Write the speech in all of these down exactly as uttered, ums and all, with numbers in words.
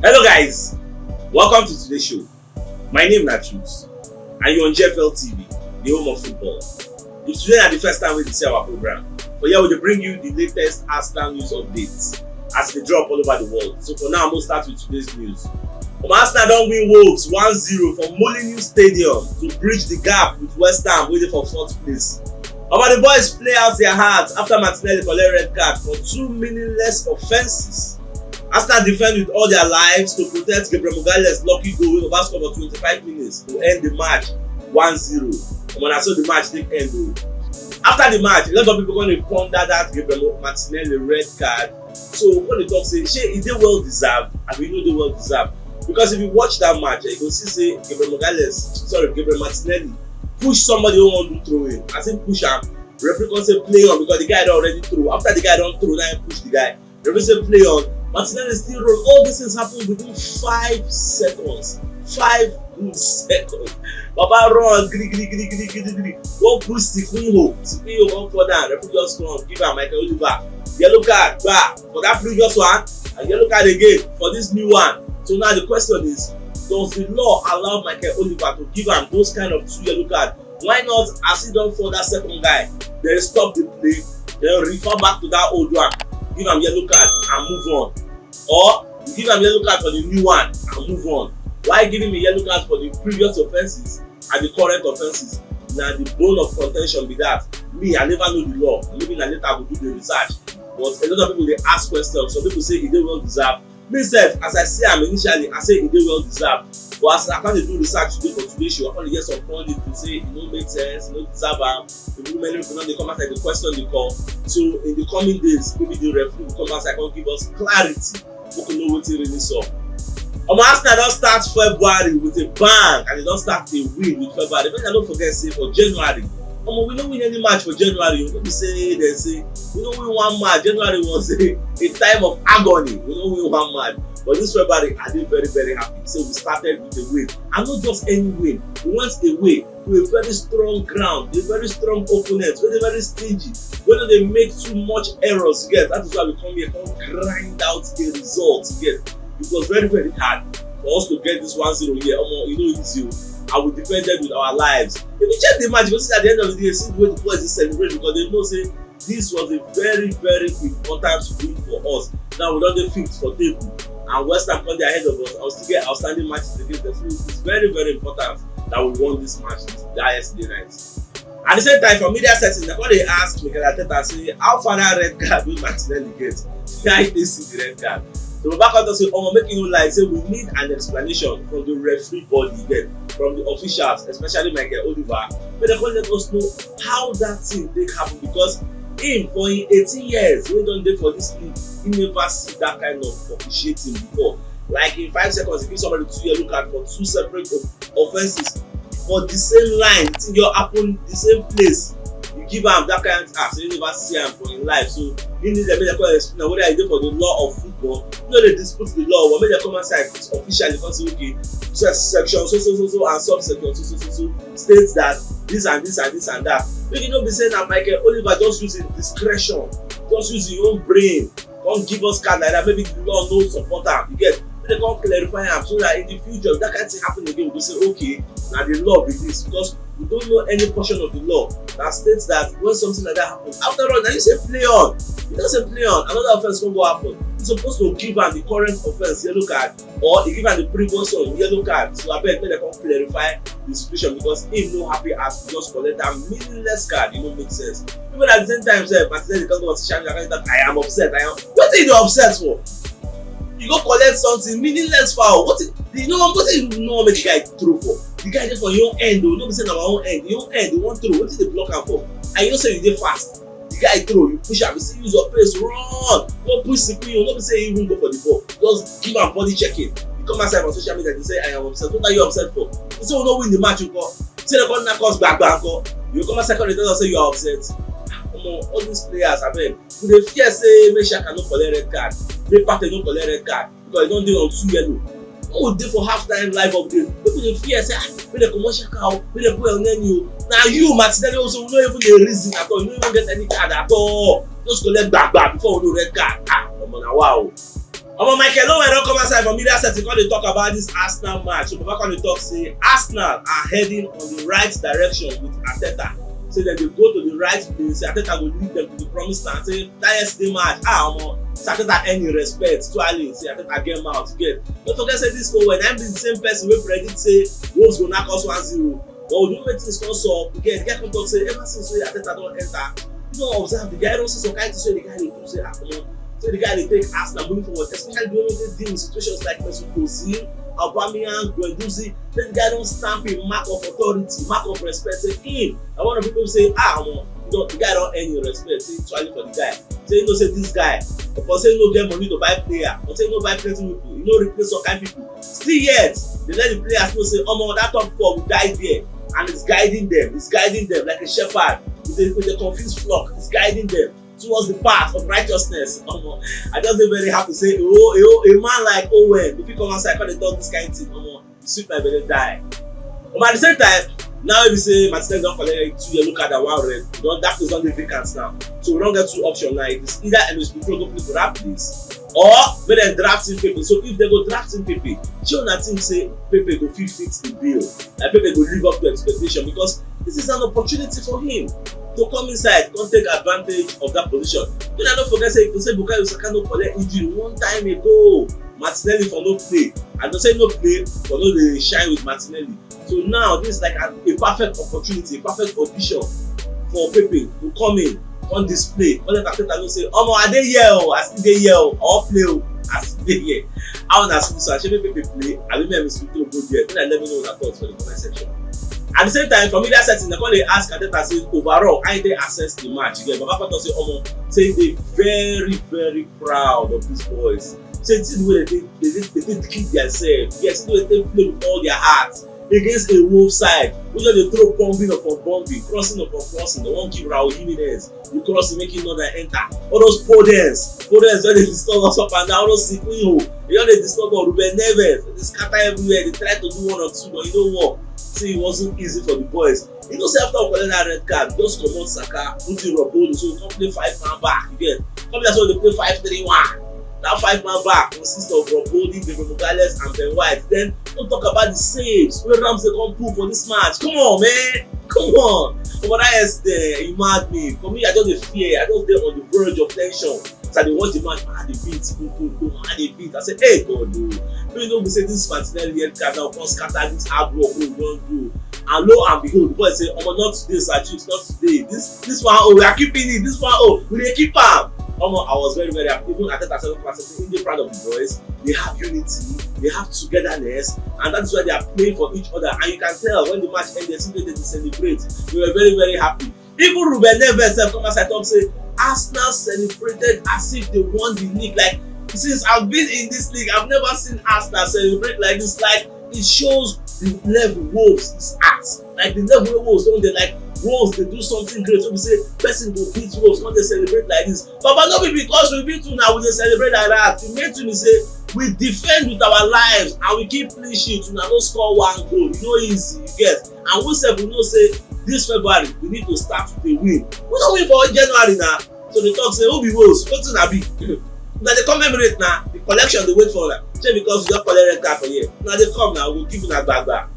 Hello guys, welcome to today's show. My name na Truth and you're on G F L T V, the home of football. If today na the first time wey you see our program, for here we dey bring you the latest Arsenal news updates as e dey drop all over the world. So for now, we'll start with today's news. Omo, Arsenal don win Wolves one zero for Molineux Stadium to bridge the gap with West Ham wey dey for fourth place. Omo, the boys play out their hearts after Martinelli collect red card for two meaningless offences. Arsenal defend with all their lives to protect Gabriel Magalhaes' lucky goal wey Baba score for twenty-five minutes to end the match one zero. Omo, na so the match take end o. After the match, a lot of people come dey ponder that Gabriel Martinelli red card. So we come dey talk say, shey e dey well deserved? Abi e no dey well deserved? Because if you watch that match, eh, you go see say Gabriel Magalhaes, sorry, Gabriel Martinelli push somebody wey wan do throw in. As he push am, referee come say play on because the guy don already throw. After the guy don throw, na him push the guy. Referee say play on. Martinelli still roll. All these things happen within five seconds. Five good seconds. Baba run, gidi, gidi, gidi, gidi, gidi, gidi. One push Siquinho. Siquinho come fall down. Referee just come give am Michael Oliver yellow card, gba, for that previous one, and yellow card again for this new one. So now the question is, does the law allow Michael Oliver to give am those kind of two yellow card? Why not, as he don fall that second guy, then stop the play, then refer back to that old one, give am yellow card and move on? Or you give am yellow card for the new one and move on? Why giving me yellow card for the previous offences and the current offences? Na the bone of contention be that. Me, I never know the law. Maybe na later I go do the research. But a lot of people dey ask questions. Some people say e dey well deserved. Me sef, as I see am initially, I say e dey well deserved. But as I come dey do research today for today's show, I come dey hear some pundits dey say e no make sense, e no deserve am. People, many people don dey come outside dey question the call. So in the coming days, maybe the referee go come outside come give us clarity. Make we know wetin really sup. Omo, Arsenal don start February with a bang and they don start a win with February. Make I no forget say for January, omo, we no win any match for January o. No be say dem say we no win one match. January was a, a time of agony. We no win one match. But this February, I dey very, very happy. So we started with a win. And not just any win. We went away to a very strong ground, a very strong opponent, wey dey very stingy, wey no dey make too much errors, you get. That is why we come here, come grind out a result, you get. It was very, very hard for us to get this one zero here. Omo, e no easy o. And we defended with our lives. If you check the match, you go see at the end of the day, see the way the boys dey celebrate because they know say this was a very, very important win for us. Now we don dey fifth for table, and West Ham come dey ahead of us. I will still get outstanding matches against them. So it's very, very important that we won this match this yesterday night. At the same time, for media settings, dem come dey ask Mikel Arteta say how far that red card wey Martinelli get. Why he dey see the red card? So Baba come talk say, omo, make you no lie, say we need an explanation from the referee body, then from the officials, especially Michael Oliver, make dem come let us know how that thing take happen, because him, for him eighteen years wey he don dey for this league, he never see that kind of officiating before. Like, in five seconds, he give somebody two yellow card for two separate of- offences for the same line. The thing just happen the same place. You give am that kind, ah, so you never see am for him life. So he need dem make dem come explain am, whether e dey for the law of football. No dey dispute the law, but make dem come outside officially come say, okay, se- section so, so, so, so, and subsection so, so, so, so states that this and this and this and that. Make e no be say na Michael Oliver just use him discretion, just use him own brain, come give us card like that. Maybe the law no support am, you get. Make dem come clarify am so that in the future, if that kind thing happen again, we go say, okay, na the law be this, because we don't know any portion of the law that states that when something like that happens. After all, na you say play on. You don say play on, another offence come go happen. You suppose to give am the current offence yellow card, or you give am the previous one yellow card. So abeg, make dem come clarify the situation, because him no happy as he just collect that meaningless card. E no make sense. Even at the same time sef, Martinelli come go on social media come talk, I am upset, I am. Wetin you dey upset for? You go collect something, meaningless foul. Wetin you no wan, wetin you no wan make the guy throw for? The guy dey for your end o. No be say na our own end. Your own end, you wan throw. Wetin dey block am for? And you know say you dey fast. The guy throw, you push am, you still use your pace run. Go push Siquinho. No be say he even go for the ball. Just give am body checking. You come outside for social media, you say, I am upset. What are you upset for? You say we no win the match, you go. Say dem come knack us gbagba, you go. You come outside come dey tell us say you are upset. Omo, all these players, abeg, we dey fear say make Xhaka no collect red card, make Partey no collect red card, because e don dey on two yellow. When we dey for half time live update, people dey fear say, ah, make dem comot Xhaka o, make dem put Elneny o. Na you, Martinelli, also, we no even dey reason at all. You no even get any card at all. Just collect gbagba before we know red card. Ah, omo, na wa o. Omo, Michael Owen don come outside for media setting, come dey talk about this Arsenal match. So Baba come dey talk say Arsenal are heading on the right direction with Arteta. Say dem dey go to the right place. Say Arteta go lead them to the promised land. Say that yesterday match, ah, omo, say Arteta earn him respect. Actually, say Arteta get mouth, get. Don't forget say this Owen, I'm the same person wey predict say Wolves go knock us one zero. But we do wetin is not so. Again, the guy come talk say ever since wey Arteta don enter, you don observe the guy don see some kind things wey the guy dey do, say, ah, omo, say the guy dey take Arsenal moving forward, especially the way wey dey deal with situations like Mesut Ozil, Aubameyang, Guendouzi. Say the guy don stamp him mark of authority, mark of respect. Say him na one of the people say, ah, omo, you don, the guy don earn him respect. Say actually for the guy, say you know say this guy, but say you no get money to buy player, but say you no buy plenty people, you no replace some kind people. Still yet, dey let the players know say, omo, that top four will die there, and it's guiding them, it's guiding them like a shepherd with a, with a confused flock, it's guiding them towards the path of righteousness. Omo, I just dey very happy say, oh, oh, a man like Owen, if he come outside, come dey talk this kind thing, omo, e sweet my belly die. But at the same time, now if you say Martinez don collect two yellow card and one red, don, that place don dey vacant now. So we don get two options now. It is either Enes Pepe go play for that place, or make dem draft in Pepe. So if dem go draft in Pepe, shey una think say Pepe go fit fit the bill? Like Pepe go live up to expectation, because this is an opportunity for him to come inside, come take advantage of that position. Make una no forget say, say Bukayo Saka no collect injury one time ago. Martinelli for no play. I don say no play, for no dey shine with Martinelli. So now this is like a, a perfect opportunity, a perfect audition for Pepe to come in, come display, come let Arteta know say, omo, I dey here o, I still dey here o, I wan play o, I still dey here. How una see this one? Shey make Pepe play? Abi make Enes Pepe go there? Make una let me know una thoughts for the comment section. At the same time, for media setting, dem come dey ask Arteta say overall, how e take assess the match? You get, Baba come talk say, omo, say e dey very, very proud of these boys. Say see the way dem take, dem take, dem take keep themselves. Yes, see the way dem take play with all their heart against a Wolves side wey just dey throw bombing upon bombing, crossing upon crossing. Dem wan kill Raul Jimenez, the crossing make him no dey enter. All those Podence, Podence just dey disturb us up and down. All those Siquinho, they just dey disturb us. Ruben Neves, they scatter everywhere. They try to do one or two, but e no work. Say it wasn't easy for the boys. You know say after we collect that red card, just comot Saka, put in Rob Holding, so we come play five man back again. Come be like say we dey play five three one. That five man back consists of Rob Holding, Gabriel Magalhaes, and Ben White. Then don't talk about the saves wey Ramsey come pull for this match. Come on, man. Come on. Omo, that yesterday, e mad me. For me, I just dey fear. I just dey on the verge of tension. As I dey watch the match, my heart dey beat, boom, boom, boom, my heart dey beat. I say, hey, God o. Make e no be say this Martinelli red card now come scatter this hard work wey we don do. And lo and behold, the boy say, omo, not today, Sir Jukes, not today. This, this one, oh, we are keeping it. This one, oh, we dey keep am. Omo, I was very, very happy. Even Arteta sef come say he dey proud of the boys. They have unity, they have togetherness, and that's why they are playing for each other. And you can tell when the match ended, see the way dem dey celebrate. We were very, very happy. Even Ruben Neves sef come outside talk say Arsenal celebrated as if they won the league. Like, since I've been in this league, I've never seen Arsenal celebrate like this. Like, it shows the level Wolves is at. Like, the level wey Wolves don dey, like, Wolves dey do something great. So we say person go beat Wolves when they celebrate like this. But, but no be because we beat una we dey celebrate like that. The main thing is say we defend with our lives and we keep clean sheet. Una no score one goal. E no easy, you get. And we sef, we know say this February we need to start with a win. We don win for January now. So they talk say, who be Wolves? Wetin una be? Una dey come Emirates now. The collection dey wait for una. Say because we don collect red card for here. Una dey come now, we go give una gbagba.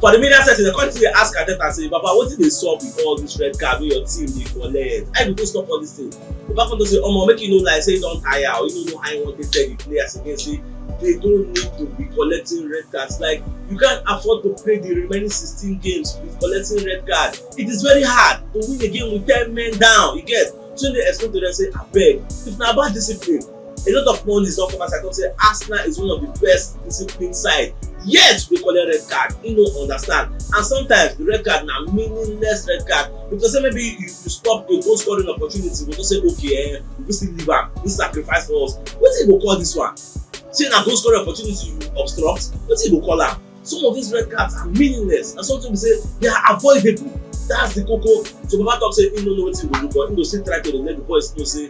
For the media setting, dem come still dey ask Arteta say, Baba, wetin dey sup with all this red card wey your team dey collect? How you go stop all this thing? Baba come talk say, omo, make you no lie, say you don tire, or you no know how you wan take tell the players again say they don't need to be collecting red cards. Like, you can't afford to play the remaining sixteen games with collecting red card. It is very hard to win a game with ten men down. You get? So they explain to them say, abeg, if na about discipline, a lot of pundits don come outside come say Arsenal is one of the best disciplined side. Yet they collect red card. You no understand. And sometimes the red card na meaningless red card. Because say maybe you, you stop a goal scoring opportunity, we go say, okay, eh, we still leave am. This sacrifice for us. Wetin you go call this one? Say na goal scoring opportunity you obstruct? Wetin you go call am? Some of these red cards are meaningless, and something we say they are avoidable. That's the koko. So Baba talk say he no know wetin he go do, but he go still try to dey let the boys know say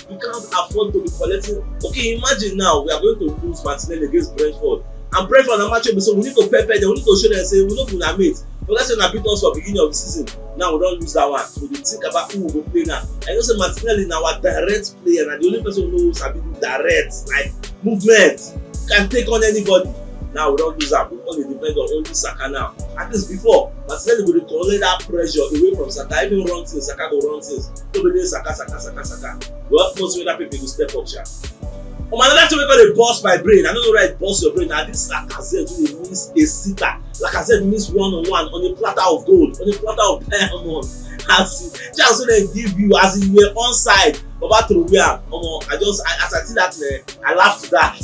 you can't afford to be collecting. Okay, imagine now we are going to lose Martinelli against Brentford, and Brentford na match wey be say we need to pepper them, we need to show them say we no be una mate. But that's when I beat us for beginning of the season. Now we don lose that one. So we dey think about who we go play now. I know say Martinelli na our direct player, na the only person wey know sabi do direct, like, movement, can take on anybody. Now we don lose am, we come dey depend on only Saka now. At least before, Martinelli go dey collect that pressure away from Saka, even run things, Saka go run things. No be dey Saka, Saka, Saka, Saka. Well, most other people go step up sha. Omo, another thing wey come dey burst my brain, I no know why it burst your brain, na this Lacazette wey dey miss a sitter. Lacazette miss one on one on a platter of gold, on a platter of diamond. As chance wey dem give you, as you were onside, Baba throway am. Omo, I just, I, as I see that, eh, I laughed that.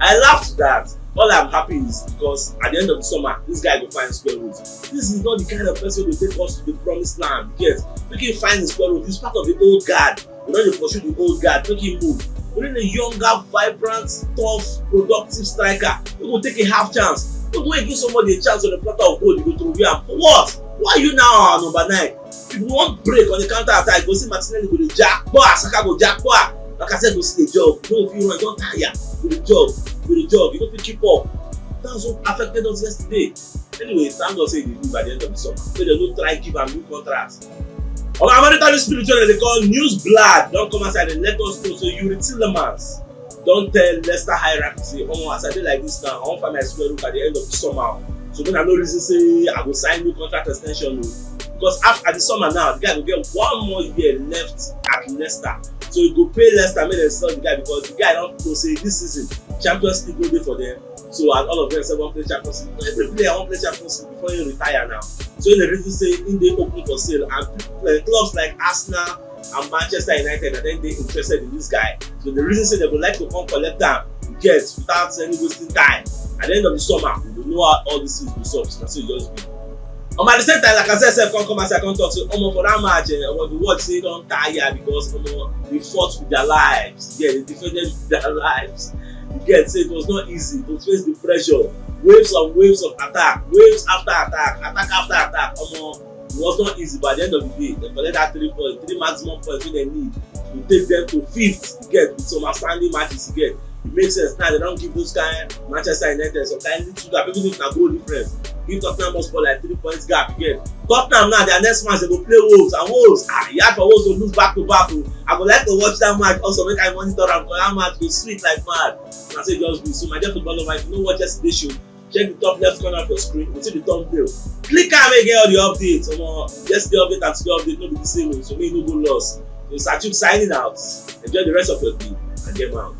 I laughed that. All I'm happy is because at the end of the summer, this guy go find square root. This is not the kind of person wey take us to the promised land. Yes, make him find his square root. He's part of the old guard. We don dey pursue the old guard, make him move. We need a younger, vibrant, tough, productive striker. We go take a half chance. We go give somebody a chance on the platter of gold, you go throway am. For what? Why you now our number nine? If we wan break on the counter attack, go see Martinelli go dey jack, boah, Saka go jack, boah. Lacazette go see the job. No, if you run, don tire. Go the job, go the job. You no fit keep up. That's what affected us yesterday. Anyway, thank God say they do by the end of the summer. So they no try give am new contract. Our American spirit wey they call News Blood don come outside and let us know. So Yuri Tillemans don tell Leicester hierarchy say, "Omo, as I dey like this now, I wan find my square root at the end of the summer. So when I no reason say I go sign new contract extension o." Because after the summer now, the guy go get one more year left at Leicester. So he go pay Leicester make dem sell the guy because the guy don know say this season Champions League go dey for them. So and all of them say wan play Champions League. Every player wan play Champions League before he retire now. So the reason say he dey open for sale and uh, clubs like Arsenal and Manchester United, and then they interested in this guy. So the reason say they would like to come collect am, you get, without any wasting time. At the end of the summer, we will know how all these things will solve. So that's what it just be. Um, at the same time, like I said, sef come come as I come talk say, omo, for that match, eh, omo, the world say don tire because, omo, they fought with their lives. Yeah, they defended with their lives. You get, say it was not easy to face the pressure. Waves of waves of attack, waves after attack, attack after attack. Omo, it was not easy, but at the end of the day, they collect that three points, three maximum points wey they need to take them to fifth. You get, with some outstanding matches, you get. It makes sense now. They don't give those kind Manchester United some kind little gap, even if na goal difference. Give Tottenham Hotspur like three points gap, you get. Tottenham now, their next match they go play Wolves, and Wolves, ah, e hard for Wolves to lose back to back o. I go like to watch that match also, make I monitor am, because that match go sweet like mad. Na so e just be. So my dear football lover, if you no watch yesterday show, check the top left corner of your screen, you see the thumbnail. Click am, make you get all the updates. Omo, yesterday update and today update no be the same o, so make you no go lost. So Sachuk signing out. Enjoy the rest of your day and get out.